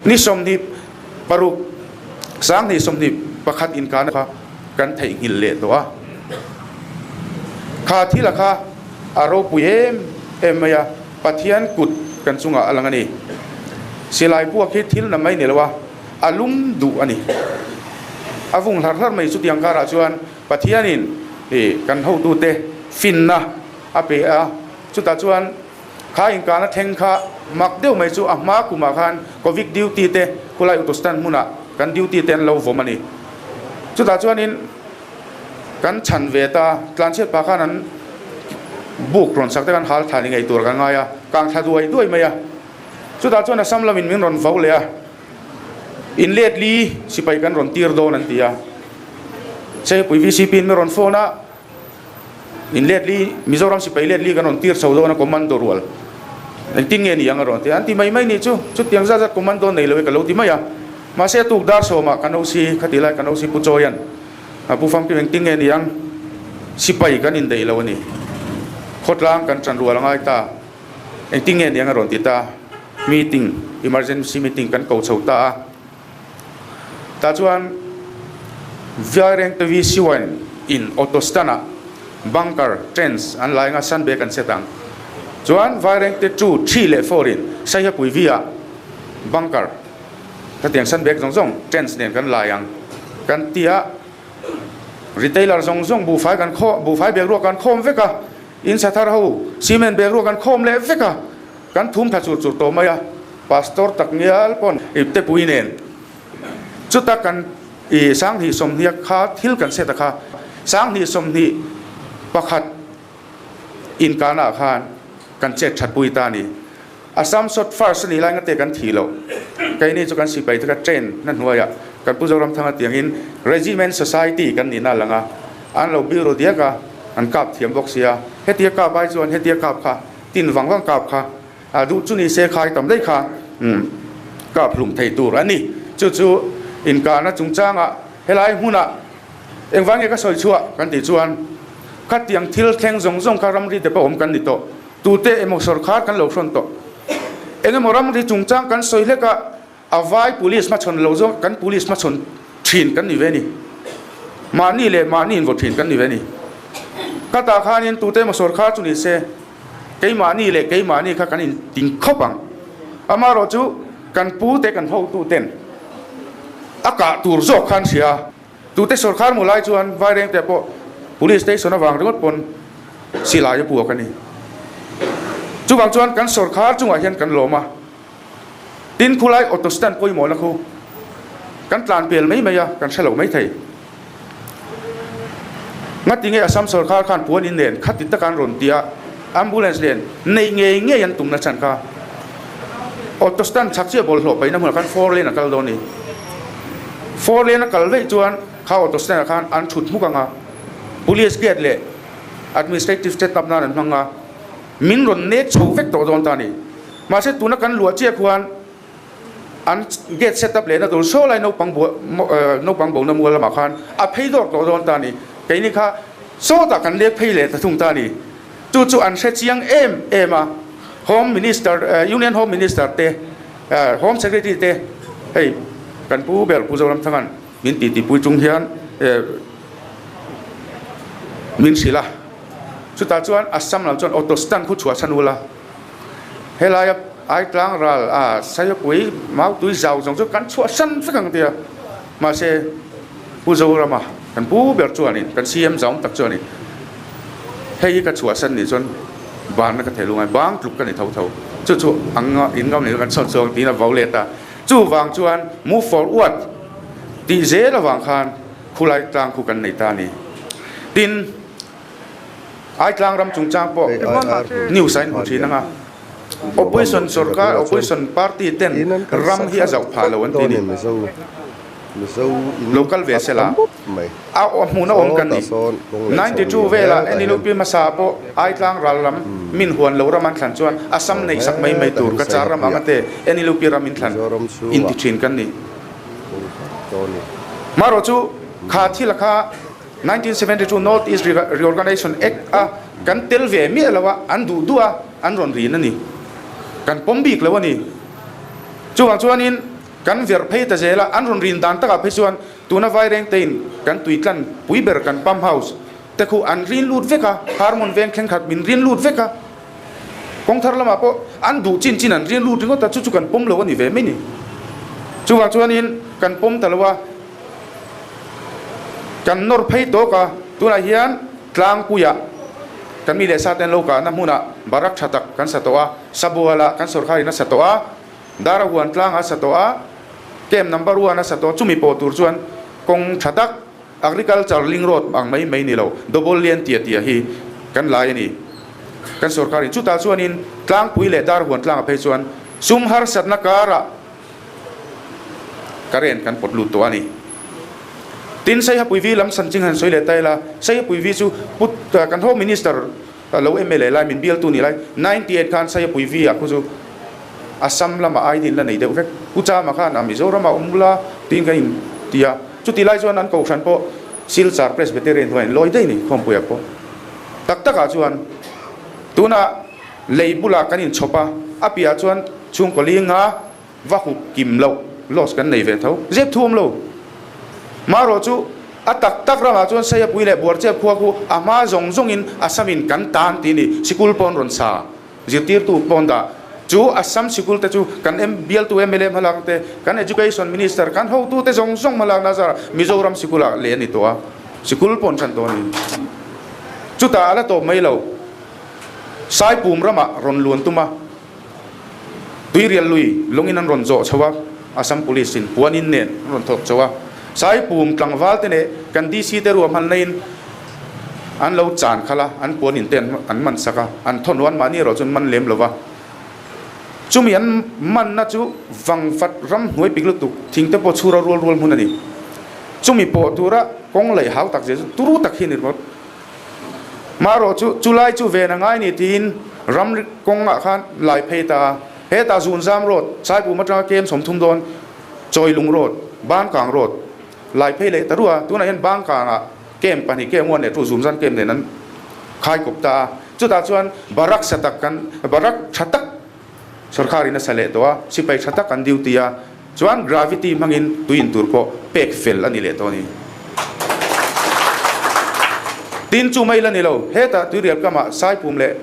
Ni 26, 2021 inkana kha kan theihnghilh leh tawh a. Kha thila kha a ropui em em mai a, Pathian kut kan chungah a lang a ni. Silai puak hi thil na mai ni lo a, a lum duh a ni. A vung hlar hlar mai chutiang karah chuan Pathianin kan hotute finna a pe a, chutah chuan Kha inkana thleng kha mak deuh mai chu a hma kumah khan Covid duty te khulai auto stand hmunah kan duty te an lo vawm a ni. Chutah chuanin kan chhan ve ta, tlanchhiat pah khan an buk rawn sak te khan hal thla ni ngei tur kan ngai a, kang thla duai duai mai a. Chutah chuan Assam lamin min rawn vo leh a, in let li sipai kan rawn tir dawn an ti a. Chengpui VCP in min rawn phone a. In let li, Mizoram sipai let li kan rawn tir chho dawn a commando rual. Engtin nge ni ang a rawn ti a, an ti mai mai nih chu, chutiang zat zat commando nei lo e ka lo ti mai a. Mahse a tuk dar sawmah kan OC, khati lai kan OC Pu Chawian, Pu Famkim engtin nge ni ang, sipai kan indaih lo a ni, khawtlang kan ṭan rual a ngai ta, engtin nge ni ang a rawn ti ta, meeting, emergency meeting kan ko chho ta a. Tah chuan Vairengte VC Wine in auto stand ah bunker, trench, an lai anga sandbag an set ang. Chuan Vairengte 2, 3 leh 4 in Saihapui V ah bunker khatiang sandbag zawng zawng trench nen kan lai ang kan ti a. Retailer zawng zawng buhfai kan khaw buhfai bag ruak kan khawm vek a, in sa thar ho cement bag ruak kan khawm leh vek a. Kan thum tha chur chur tawh mai a, Pastor tak ngial pawn ipte pui nen chuta kan i 2020 kha thil kan set a kha 2021 inkana ah khan kan chet that pui ta a ni. Assam shot first a nih lai ngate kan thih loh keini chu kan sipai te kha train na hnuaiah kan Pu Zoramthanga tiangin Regiment Society kan nihna a lang a, an lo biru diak a, an kap thiam bawk sia, hetia kap ai chuan hetia kap kha Tin vang vang kap kha a duh chu ni se khai tam daih kha kap hlum thei tur a ni. Chu chu inkahna chungchangah helai hmunah engvang nge ka sawi chhuah kan tih chuan khatiang thil thleng zawng zawng kha ramri te pawh awm kan ni tawh. Tute emaw sawrkhar kan lo hrawn tawh. Engemaw ramri chungchang kan sawi hlek a, a vai police hmachhawn lo zawng kan police hmachhawn thin kan ni ve ni. Mahni leh mahni invaw thin kan ni ve ni. Ka tah khanin tute emaw sawrkhar chu ni se keimahni leh keimahni kha kan inting khawp ang. Amaherawh chu kan pu te kan hotu ten a kah tur zawk khan hria a. Tute sawrkhar hmu lai chuan Vairengte pawh police station avang ringawt pawn silai a puak a ni. Chuvang chuan kan sawrkhar chungah hian kan lawm a. Tin khulai auto stand pawimawhna khu kan tlan pel mai mai a, kan hre lo mai thei. Ngati nge Assam sawrkhar khan puan in nen khati taka an rawn ti a, ambulance nen neih ngei ngei an tumna chhan kha auto stand chhak chiah bawlhhlawh paihna hmunah khan four lane a kal dawn a ni. Four lane a kal veih chuan kha auto stand ah khan an thut hmuk ang a, police gate leh administrative set up nan an hmang a, min rawn nek chho vek tawh dawn ta a ni. Mahse tuna kan luah chiah khuan an gate set up lehna tur saw lai naupang buah naupang bona mual lamah khan a phei dawr tawh dawn ta a ni. Keini kha sawtah kan lek phei leh ta thung ta a ni. Chu chu an hre chiang em em a, Home Minister Union Home Minister te Home Secretary te hei kan pu ber Pu Zoramthanga'n min titipui chung hian min hrilh a. Chutah chuan Assam lam chuan auto stand khu chhuah chhan ula. Helaia Aitlang ral a Saipui Mautui zau zawng chu kan chhuah hran vek ang tia. Mahse Pu Zorama kan pu ber chuanin kan CM zaum tak chuanin hei hi ka chhuahsan nih chuan banna ka thei lungai bang tluk ka ni tho tho. Chu chu ang in ngam nih chu kan chhuak chhuak tiin a vo let a. Chuvang chuan move forward tih zel avang khan khulai tlang khu kan nei ta a ni. Tin. Aitlang ram chungchang pawh news a inhmu thin anga opposition sorkar opposition party ten ram hi a zauh phah lo an ti ni. Lo kal ve sela a hmuhna awm kan ni. 92 vela NLUP hmasa pawh Aitlang ral lam min huan lo ram an thlan chuan Assam neih sak mai mai tur Cachar ram anga te NLUP ram in thlan inti thin kan ni. Marawh chu kha thil kha 1972 North East Reorganisation Act a kan tel ve miah lo a, an duh duh a, an rawn rin a ni. Kan pawm bik lo a ni. Chuvang chuanin Kan verh phei ta zel a, an rawn rin dan takah phei chuan tuna Vairengtein kan tui tlan pui ber kan pump house te khu an rin lut vek a, Harmon veng thlengkhat min rin lut vek a, kawng thar lamah pawh an duh chin chin an rin lut ringawt a, chu chu kan pawm lo a ni ve mai ni. Chuvang chuanin kan pawm ta lo a, kan nawr phei tawk a, tunah hian tlangpuiah kan mi leh sa ten lo kahna hmunah barak tha tak kan sa tawh a, Sabualah kan sawrkharin a sa tawh a, Dara huan tlang a sa tawh a, camp number one a sa tawh a, chumi pawh tur chuan kawng tha tak agriculture link road ang mai mai ni lo, double lane tia tia hi kan lai a ni. Kan sorkarin chutah chuanin tlangpui leh dar huan tlangah phei chuan sum harsatna karah current kan pawt lut tawh a ni. Tin, Saihapuivi lam sanching han sawi leh ta ila, Saihapuivi chu put kan Home Minister Lo mla lai min bialtu ni lai 98 khan Sayapui V ah khu chu Assam lamah ID an la nei deuh vek. Pu Chama khan a Mizoram ah awm ula tiin ka in ti a. Chuti lai chuan an kohhran pawh Silchar Presbyterian hnuaiah an lawi daih ni Khawmpuiah pawh. Tak takah chuan tunah lei bulah kan inchhawp a, a piahah chuan chhungkaw linga Va hup kim loh loss kan nei ve tho. Zep thu awm lo. Marawh chu a tak tak ramah chuan Saiapui leh Buarchep khua khu a hma zawng zawngin Assam in kan tan tih ni. Sikul pawn rawn sa. Zirtirtu pawn dah. Chu Assam sikul te chu kan bialtu mla hmalak te, kan Education Minister, kan hotu te zawng zawng hmalak na zarah Mizoram sikul ah leh a ni tawh a. Sikul pawn than tawh a ni. Chutah a la tawp mai lo. Saipum ramah rawn luan tum a. Tuirial lui lawngin an rawn zawh chho a, Assam Police in puanin nen an rawn thawk chho a. Saipum tlangval te leh kan DC te ruahman laiin an lo chan khalh a, an puanin te an man sak a, an thawn ruan mahni erawh chu an man lem lo va. Chumi an manna chu vangvat ramhnuai pik lutuk thing te pawh chhura rual rual hmun a ni. Chumi pawh tura kawng laih hau tak zia chu turu tak hi a ni ringawt. Marawh chu chulai chu ven a ngai ni tiin ram kawngah khan lai phei ta a. Hetah Zunzam Road, Saipum atanga kem 30 dawn, Chawilung Road, Bankang Road lai phei leh ta ruah a. Tunah hian Bankangah kem pahnih kem uan leh tu Zunzam kem nen an khai kawp ta a. Chutah chuan barak sa tak kan barak tha tak sawrkharin a sa leh tawh a, sipai tha tak an duty a. Chuan gravity hmangin tui in tur pawh pek fel a ni leh tawh a ni. Tin chu mai la ni lo, hetah tuirial kamah Saipum leh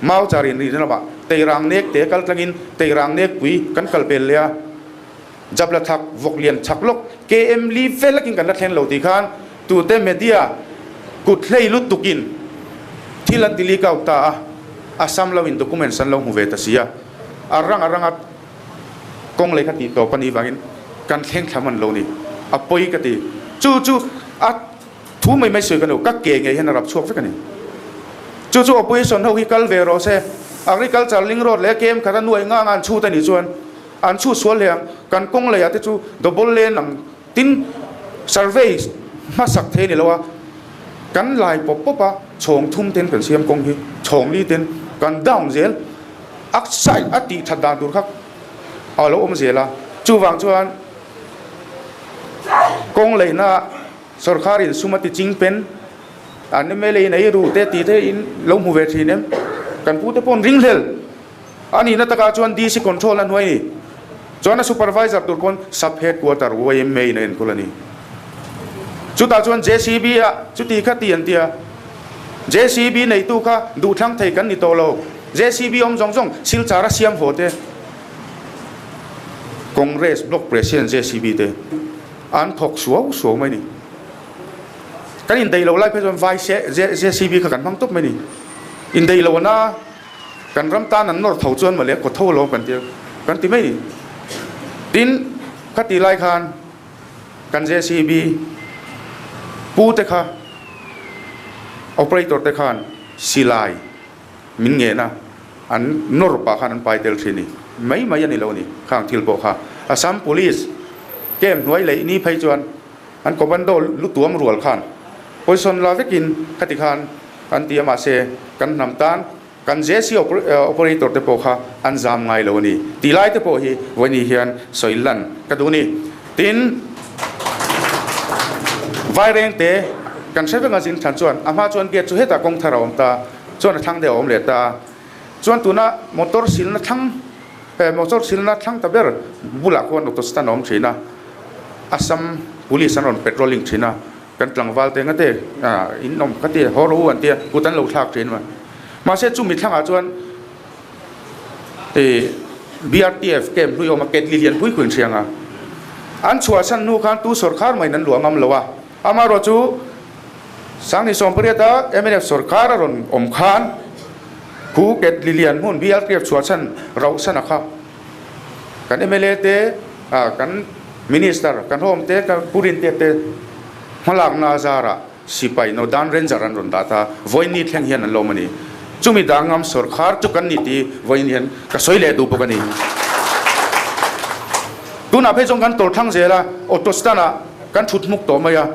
Mauchar in rihna lamah Teirang nek te kal tlangin Teirang nek pui kan kal pel leh a, Jabla thak vawk lian chak lawk KM li vel lakin kan la thleng lo tih khan tute media kut hlei lutukin thil an ti leak out ta a, Assam lo in documents an lo hmu ve ta si a, a rang a rang a. Kawng lei kha tih tawp a nih vangin kan thleng thla hman lo ni. A pawi ka ti. Chu chu a thu mai mai sawi ka lo, ka ke ngei hian a rap chhuak vek a ni. Chu chu opposition ho hi kal ve rawh se. Agriculture link road leh kem khat a nuai ngang a an chhut a nih chuan an chhut sual hle ang. Kan kawng leiah te chu double lane ang tin survey hmasak thei a ni lo a, kan lai pawp pawp a chhawng thum ten kan siam kawng hi chhawng li ten kan down zel. A side a tih that dan tur kha a lo awm zel a, chuvang chuan kawng leihna sawrkharin sum a ti ching pen, an mla in ei ru te tih te in lo hmu ve thin em, kan pu te pawh an ring hlel a nihna takah chuan DC control a hnuai a ni, chuan a supervisor tur pawn sub headquarter yma in a enkawl a ni, chutah chuan JCB ah chuti kha ti an ti a. JCB neitu kha duhthlang thei kan ni tawh lo. JCB awm zawng zawng Silchar a siam haw te, Congress Block President JCB te an thawk suau suau mai ni. Kan indaih lo lai phei chuan vai JCB kha kan hmang tawp mai ni. Indaih lo ana kan ram tan an nawr tho chuan mawle kaw tho alawm kan ti kan ti mai ni. Tin, khati lai khan Kan JCB pu te kha operator te khan silai min ngen a, an nawr pah khan an pai tel thin ni mai mai a ni lo ni khang thil pawh kha. Assam Police camp hnuai leh ni phei chuan an commando lu tuam rual khan position la vekin khati khan an ti a mahse kan hnam tan Kan JC operator te pawh kha an zam ngai lo a ni tih lai te pawh hi vawiin hian sawi lan ka duh a ni. Tin, Vairengte kan hre vek a zin thlan chuan a hma chuan gate chu hetah kawng thar a awm ta chuan a thlang deuh a awm leh ta a, chuan tuna motor silna thlang. He motor silna thlang ta ber bulah khuan auto stand a awm thin a, Assam police an rawn patrolling thin a, kan tlangval te ngate in awm kha ti haw rawh u an tia kut an lo thlak thin a. Mahse chumi thlangah chuan ih BRTF camp hlui a awm a, ketli lian pui khuin hriang a. An chhuahsan hnu khan tu sawrkhar mahin an luah ngam lo a, amaherawhchu Sangni sawmpariata mnf sawrkar a rawn awm khan Pu Ketlilian hmun BRTF chhuahchhan rauhsana kha kan mla te kan Minister kan home te kan Pu Rintea te hmalakna azarah sipai Northern Ranger an rawn dah ta vawiin thleng hian an lawm a ni. Chumi dangam sawrkhar chu kan ni tih vawiin hian ka sawi leh duh bawk a ni. Tunah phei chuan kan tawlthlang zel a, auto stand ah kan thut hmuk tawh mai a.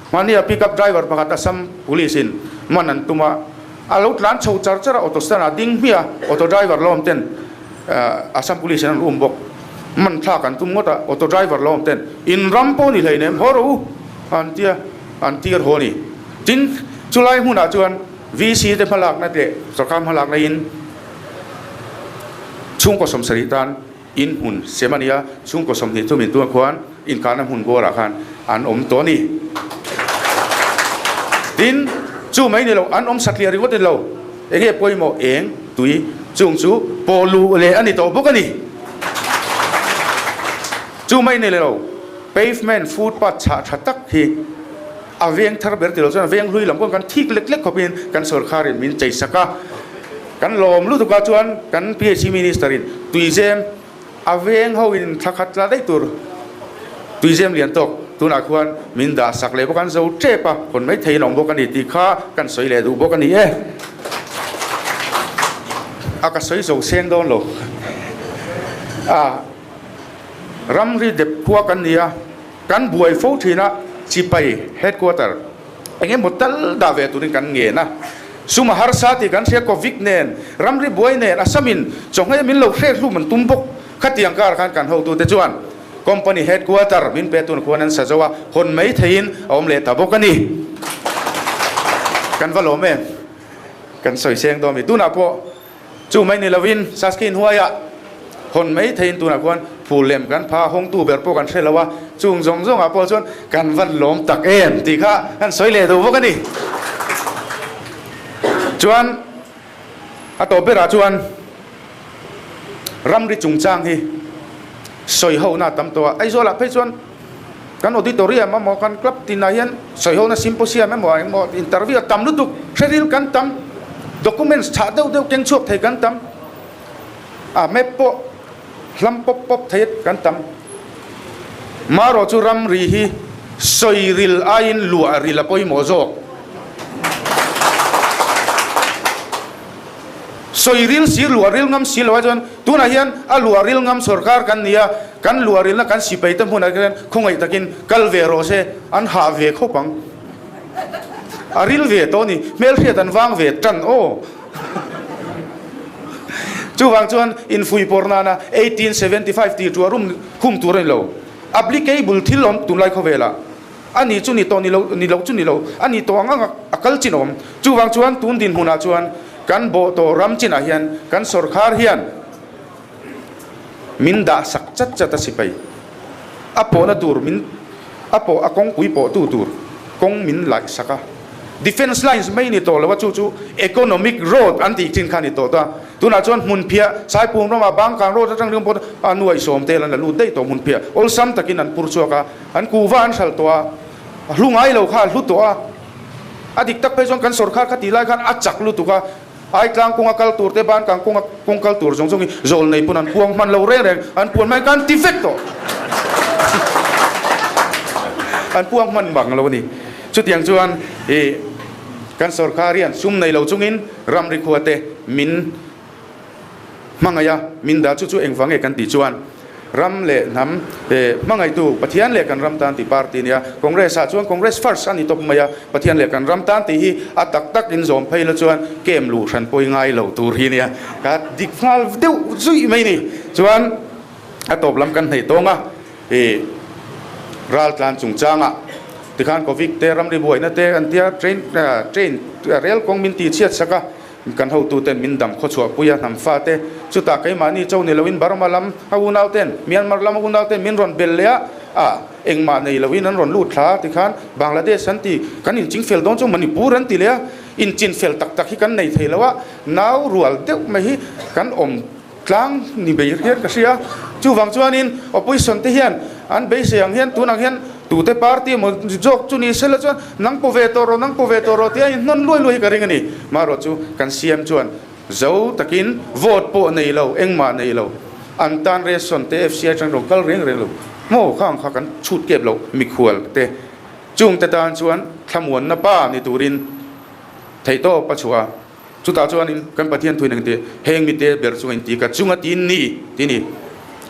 Mahnia pickup driver pakhat Assam Police in man an tum a, a lo tlan chho char char a, auto stand ah ding hmiah a, auto driver lawm ten Assam Police in an um bawk. Man thlak an tum ngawt a, auto driver lawm ten in ram pawh ni hleinem haw rawh u an tia, an tir haw a ni. Tin, chulai hmunah chuan VC te hmalakna leh sorkar hmalakna in chhungkaw sawmsarih tan In hmun sem a nia, chhungkaw 20 thumin tunah khuan inkahna hmun bawrah khan an awm tawh a ni. Tin, chu mai ni lo, an awm satliah ringawt ni lo, eng nge pawimawh eng tui chung chu pawh luh leh a ni tawh bawk a ni. Chu mai ni lo, pavement footpath chhah tha tak hi a veng thar ber ti lo chuan a veng hlui lam pawh kan thik lek lek khawpin kan sawrkharin min chei sak a. Kan lawm lutuk ah chuan kan PHC Minister in tuizem a veng ho in thla khat tla daih tur tuizem lian tawk tunah khuan min dah sak leh bawk a, an zo tep a, hawn mai theiin a awm bawk a ni tih kha kan sawi leh duh bawk a ni e. A ka sawi zo seng dawn lo a, ramri dep khua kan ni a, kan buai fo thin a, Chipai Headquarter Eng emaw tal dah ve turin kan ngen a, sum a harsa tih kan hria Covid nen, ramri buai nen, Assam-in chawhngei min lo hrek hlum an tum bawk. Khatiang kar khan kan hotute chuan company headquarter min pe tun khuan an sa zo a, hawn mai theiin a awm leh ta bawk a ni. Kan va lawm em? Kan sawi seng dawn mi. Tunah pawh Chu mai ni lovin Saskhi hnuaiah hawn mai theiin tunah khuan phul lem kan pha hawngtu ber pawh kan hre lo a, chung zawng zawngah pawh chuan kan van lawm tak em tih kha kan sawi leh duh bawk a ni. Chuan a tawp berah chuan ramri chungchang hi sawi hona a tam tawh a, Aizawlah phei chuan kan auditorium emaw kan club tinah hian sawihona symposium emaw engmaw interview a tam lutuk hreril kan tam documents chhah deuh deuh keng chhuak thei kan tam a map pawh hlam pawp pawp thei kan tam marawh chu ramri hi sawiril aiin luah ril a pawimawh zawk. Sawi ril si, luah ril ngam si lo ai chuan tunah hian a luah ril ngam sawrkar kan ni a, kan luah rilna kan sipai te hmunah khian khawngaih takin kal ve rawh se, an hah ve khawp ang. A ril ve tawh a ni, hmelhriat an vang ve tan aw. Chuvang chuan infuipawr nana 1875 tih ṭuah rum khum tur a ni lo. Applicable thil awm tunlai khawvelah. A ni chu ni tawh ni lo, ni lo chu ni lo, a ni tawh ang ang a kal chin awm. Chuvang chuan tun dinhmunah chuan kan bawh tawh ram chinah hian kan sawrkhar hian min dah sak chat chat a sipai. A pawhna tur min, a pawh a kawngpui pawhtu tur kawng min laih sak a. Defence lines mai ni tawh lo a, chu chu economic road an tih chin kha a ni tawh ta. Tunah chuan hmunphiah Saipum ramah Bangkang road atang ringawt pawh a nuaih sawm tel an la lut daih tawh hmunphiah awlsam takin an pur chhuak a. An kuhva an hralh tawh a, a hlu ngai lo kha a hlu tawh a. A dik tak phei chuan kan sawrkhar kha tih lai khan a chak lutuk a, Aitlang kawnga kal tur te, Bankang kawnga kawng kal tur zawng zawng hi zawl nei pawn an puang hman lo reng reng, an puan hman khan ti vek tawh. An puang hman bang lo a ni. Chutiang chuan ih kan sawrkhar hian sum nei lo chungin ramri khua te min Hmangaih a, min dah chu chu engvang nge kan tih chuan ram leh hnam hmangaihtu Pathian leh kan ram tan tih party a nia. Congress ah chuan Congress first a ni tawp mai a, Pathian leh kan ram tan tih hi a tak tak in zawm phei la chuan kem luh hran pawi ngai lo tur hi a nia. Ka dik nghal deuh zuih mai ni. Chuan a tawp lam kan hneih tawng a, ih raltlan chungchangah tikhan Covid te ramri buaina te an tia train train rel kawng min tih chhiat sak a. Kan hotuten min dam khawchhuahpui a hnam fate, chutah keimahni cho ni loin Burma lam a unauten, Myanmar lam a unauten min rawn bel leh a, a engmah nei loin an rawn lut thla tikhan Bangladesh an ti, kan inchingfel dawn chu Manipur an ti leh a, inchinfel tak tak hi kan nei thei lo a, nau rual deuh mai hi kan awm tlang ni bei hian ka hria. Chuvang chuanin opposition te hian an beisei ang hian tunah hian tute party emaw zawk chu ni sela chuan nang paw ve tawh rawh, nang paw ve tawh rawh tia inhnawn luai luai hi ka ring a ni. Marawh chu kan CM chuan zo takin vote pawh nei lo, engmah nei lo, an tan ration te FCI atang rawn kal reng reng lo maw khang kha kan chhut kep loh mikhual te chungte tan chuan thlamuanna pa ni turin theihtawp a chhuah a. Chutah chuanin kan Pathian thuin eng ti? Heng mite ber chu engti ka chung a tin ni? ti ni.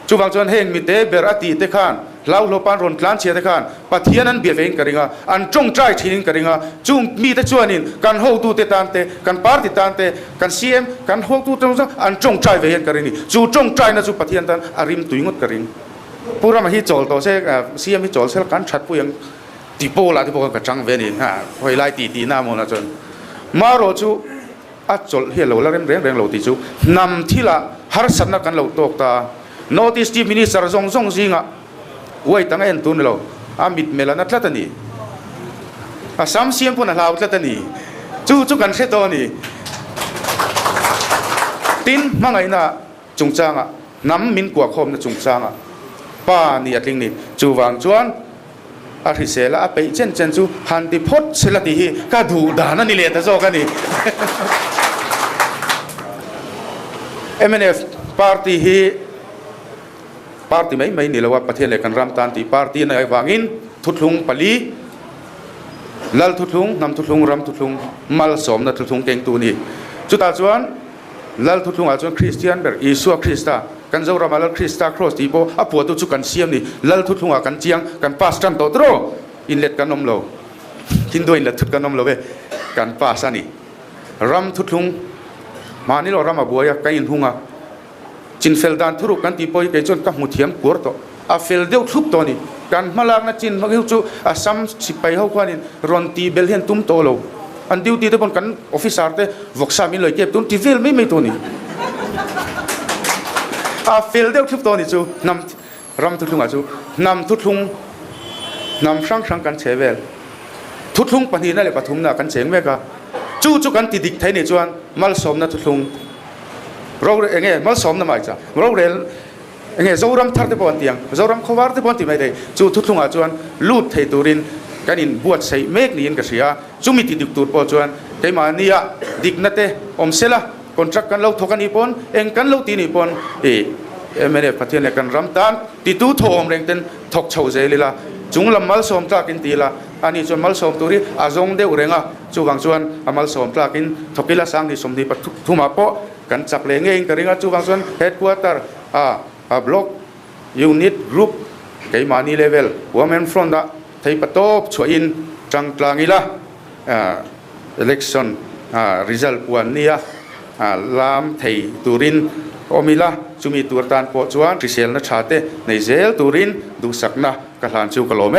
Chuvang chuan heng mite ber a tih te khan, hlauhlawpa an rawn tlan chhia te khan Pathian an bia vein ka ring a, an tawngtai thinin ka ring a. Chung mite chuanin kan hotute tan te, kan party tan te, kan CM, kan hotute chu an tawngtai ve hian ka ring ni. Chu tawngtaina chu Pathian tan a rim tui ngawt ka ring. Pu Rama hi chawl tawh se, CM hi chawl se la kan that pui ang. Ti pawlah te pawh khan ka chang ve a ni. Ha, hawi lai tih tihna a mawn ah chuan marawh chu a chawlh hi a lo la rem reng reng lo tih chu hnam thilah harsatna kan lo tawk ta a. North East Chief Minister zawng zawng zingah uai tang a en tur ni lo, a mitmel a na tlat a ni. A sam siam pawn a hlau tlat a ni. Chu chu kan hre tawh a ni. Tin, hmangaihna chungchangah, hnam min kuahkhawmna chungchangah pa ni a tling ni. Chuvang chuan a hrisel a, a peih chen chen chu han ti phawt se la tih hi ka duh dan a ni leh ta zawk a ni. Mnf party hi party mai mai ni lo a, Pathian leh kan ram tan tih party a nih avangin thuthlung pali, Lal thuthlung, hnam thuthlung, ram thuthlung, malsawmna thuthlung kengtu a ni. Chutah chuan Lal thuthlungah chuan Kristian ber Isua Krista, kan Zoramah Lal Krista Kraws tih pawh a puahtu chu kan siam ni. Lal thuthlungah kan chiang, kan pass tan tawh tawh inlet kan awm lo. Hindu inlet thut kan awm lo e, kan pass a ni. Ram thuthlung, mahni lo ram a buai a, kan inhung a. Chinfel dan thuruk kan tih pawh hi kei chuan ka hmu thiam kuar tawh. A fel deuh thlup tawh a ni. Kan hmalakna chin hmak hi chu Assam sipai ho khuanin rawn tih belh hian tum tawh lo. An duty te pawn kan officer te vawksa min lawi kep tun ti vel mai mai tawh a ni. A fel deuh thlup tawh a ni chu hnam ram thuthlungah chu hnam thuthlung hnam hrang hrang kan che vel. Thuthlung pahnihna leh pathumna kan cheng mek a. Chu chu kan ti dik thei nih chuan malsawmna thuthlung rorel enge malsawmna mai cha rorel Enge Zoram thar te pawh an ti ang, Zoram khawvar te pawh an ti mai thei. Chu thuthlungah chuan lut thei turin kan inbuatsaih mek niin ka hria. Chumi ti dik tur pawh chuan keimahnia dikna te awm se la, contract kan lo thawk a nih pawn, eng kan lo ti nih pawn i mnf Pathian leh kan ram tan titu thawhawm reng ten thawk chho zel ila, chung lam malsawm tlakin ti ila, ani chuan malsawm tur hi a zawng deuh reng a, chuvang chuan a malsawm tlakin thawk ila Sanghnih 20 pathumah pawh Kan chak leh ngeiin ka ring a, chuvang chuan headquarter a a block, unit, group keimahni level women front ah theipa tawp chhuahin tang tlang ila election result puan nia lam thei turin awm ila, chumi tur tan pawh chuan hriselna tha te nei zel turin duhsakna ka hlan chu ka lawm e.